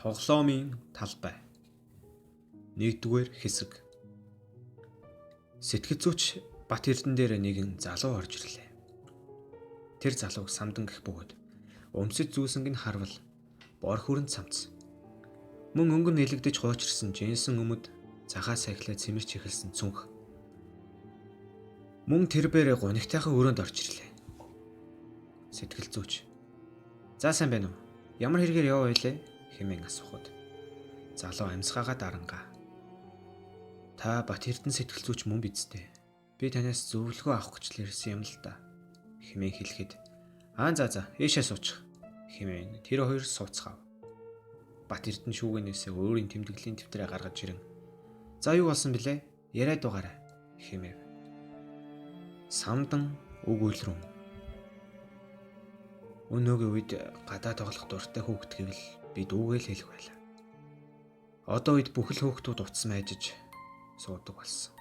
Тоглоомын талбай. 1-р хэсэг. Сэтгэл зүйч Бат Эрдэнэ дээр нэгэн залуу орж ирлээ. Тэр залууг самдан гэх бөгөөд өмсөж зүүсэнг нь харвал бор хүрэн цамц. Мөн өнгө нь илэгдэж хуучирсан джинсэн өмд цагаа сахилаа цэмэрч эхэлсэн цүнх. Мөн тэрбээр гунигтайхан өрөөнд орж ирлээ. Сэтгэл зүйч. За сайн байна уу? Ямар хэрэгээр яваа байлээ? Хэмээн асуухад залуу амьсгаагаа дарангаа. Та Бат Эрдэнэ сэтгэл зүйч мөн биз дээ. Би танаас зөвлөгөө авах гэж л ирсэн юм л да. Хэмээн хэлэхэд аа за ийшээ суучих хэмээн тэр хоёр сууцгаав. Бат Эрдэнэ шүүгэнээсээ өөрийн тэмдэглэлийн дэвтрээ гаргаж ирэн за юу болсон бilé? Яриад дугаарай хэмээв. Самдан өгөөлрөн. Өнөөгийн үед гадаа тоглох дуртай хүүхэд гэвэл би дүүгээ л хэлэх байлаа. Одоо үед бүхэл хүүхдүүд утас майжиж суудаг болсон.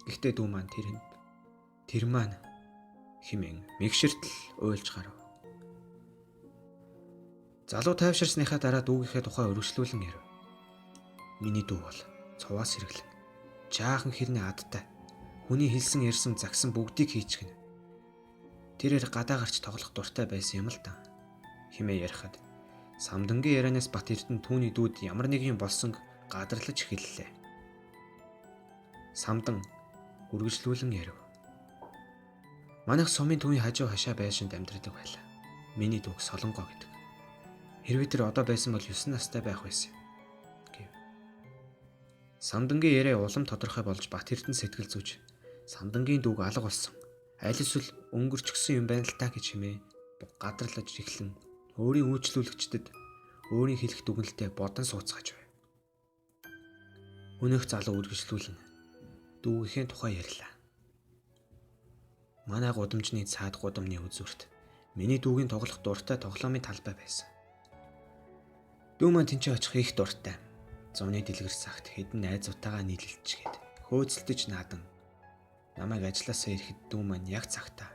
Гэхдээ дүү маань тэр маань хэмээн мэгшэртэл уйлж гарав. Залуу тайвширсныхаа дараа дүүгийнхээ тухай өргөжлүүлэн ярив. Миний дүү бол цуваас хэрэглэн жаахан хэрнээ адтай. Хүний хэлсэн ярьсан загсан бүгдийг хийчихнэ. Тэрээр гадаа гарч тоглох дуртай байсан юм л да. Хэмээ ярихад Самдангийн ярианаас Бат Эрдэнэ түүний дүүд ямар нэг юм болсонг гадарлаж эхэллээ. Самдан үргэлжлүүлэн ярив. Манайх сумын төвийн хажуу хашаа байшинд амьдардаг байлаа. Миний дүүг Солонгоо гэдэг. Хэрвээ тэр одоо байсан бол 9 настай байх байсан юм гэв. Самдангийн яриа улам тодорхой болж Бат Эрдэнэ сэтгэл зүйч Самдангийн дүүг алга болсон. Аль эсвэл өнгөрчихсөн юм байна л та гэж хэмээ гадарлаж эхлэн өөрийн үйлчлүүлэгчдэд өөрийн хэлэх дүгнэлтээ бодон сууцгааж байв. Өнөөх залуу үргэлжлүүлэн дүүгийнхээ тухай ярьлаа. Манай гудамжны цаад гудамны үзүүрт миний дүүгийн тоглох дуртай тоглоомын талбай байсан. Дүү маань тэнцээ очих их дуртай. Зуны дэлгэр цагт хэдэн найзуудтайгаа нийлэлчгээд хөөцөлдөж наадан намайг ажилласаа ирэхэд дүү маань яг цагтаа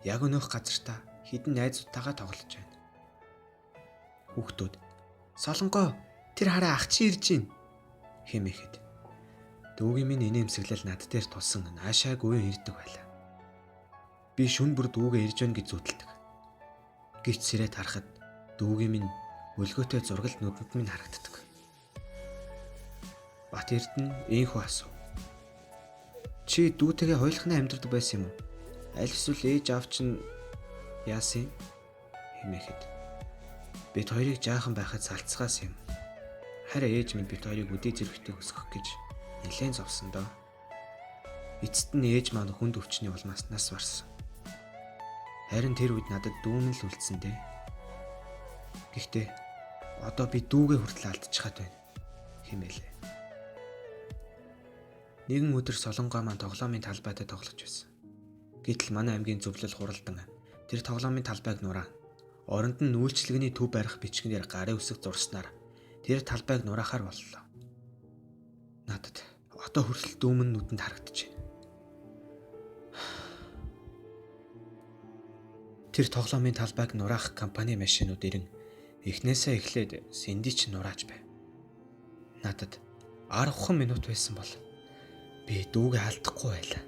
яг өнөөх газартаа хэдэн найзуудтайгаа тоглож байна. Хүүхдүүд Солонгоо тэр хараа ах чи ирж байна хэмээхэд дүүгийн минь инээмсэглэл над дээр тулсан наашаа гүйн ирдэг байлаа. Би шүн бүр дүүгээ ирж байна гэж зүтэлдэг. Гэвч сэрээд харахад дүүгийн минь өлгөөтэй зургалт нүдэнд минь харагддаг. Бат Эрдэнэ ийхүү асуув. Чи дүүтэйгээ хоёулахнаа амьдардаг байсан юм уу? Аль эсвэл ээж аав чинь яасан юм? Хэмээхэд бид хоёрыг жаахан байхад салцгаас юм. Харин ээж минь бид хоёрыг өдөө зэрэгтэй өсгөх гэж нэлээд зовсон доо. Эцэст нь ээж маань хүнд өвчний улмаас нас барсан. Харин тэр үед надад дүүмэн л үлдсэн дээ. Гэхдээ одоо би дүүгээ хүртэл алдчихад байна хэмээлээ. Нэгэн өдөр Солонгоо маань тоглоомын талбайтай тоглож байсан. Гэтэл манай аймгийн зөвлөл хуралдан тэр тоглоомын талбайг нураа. Оронд нь үйлчлэгээний төв барих бичгэн дээр гарын үсэг зурснаар тэр талбайг нураахаар боллоо. Надад одоо хүртэл дүүмэн нүдэнд харагдаж байна. Тэр тоглоомын талбайг нураах компани машинууд ирэн эхнээсээ эхлээд Сэнди ч нурааж байв. Надад 10 минут байсан бол би дүүгээ алдахгүй байлаа.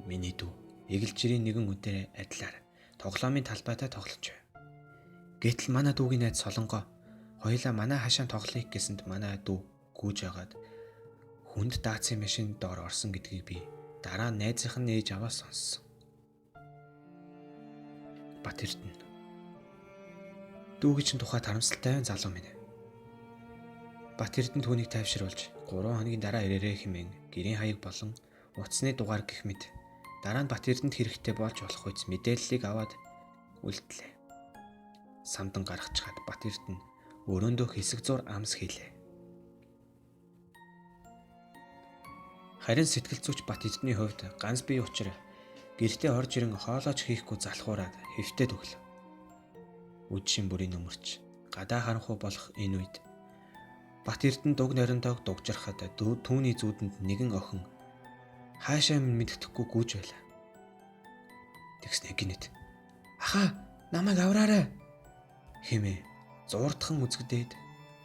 Миний дүү эгэл жирийн нэгэн өдөр адилаар тоглоомын талбайтай тоглож байв. Гэтэл манай дүүгийн найз Солонгоо хоёулаа манай хашаан тоглоё гэсэнд манай дүү гүйж агаад хүнд даацын машин доор орсон гэдгийг би дараа нь найзынх нь ээж аваа сонссон. Бат Эрдэнэ. Дүүгийн чинь тухай тарамсалтай залуу минь. Бат Эрдэнэ түүнийг тайвшруулж 3 хоногийн дараа ирээрээ хэмээн гэрийн хаяг болон утасны дугаар гэх мэт дараа нь Бат Эрдэнэт хэрэгтэй болж болох үз мэдээллийг аваад үлдлээ. Самдан гаргачхаад Бат Эрдэнэ өрөөндөө хэсэг зур амс хийлээ. Харин сэтгэл зүйч Бат Эрдэнийн хувьд ганц бие учир гэртээ орж ирэн хоолойч хийхгүй залхуураад хэвтээд өглөө. Үдшин бүрийн нөмөрч гадаа харанхуй болох энэ үед Бат Эрдэнэ дуг норинтойг дугжрахад түүний зүүдэнд нэгэн охин хаашаа минь мэддэхгүй гүйж байлаа. Тэгснэ гинэт. Ахаа намайг авраарай хэмээ Зуурдхан үзэгдээд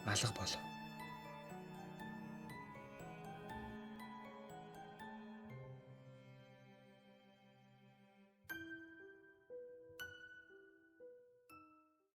алга болов.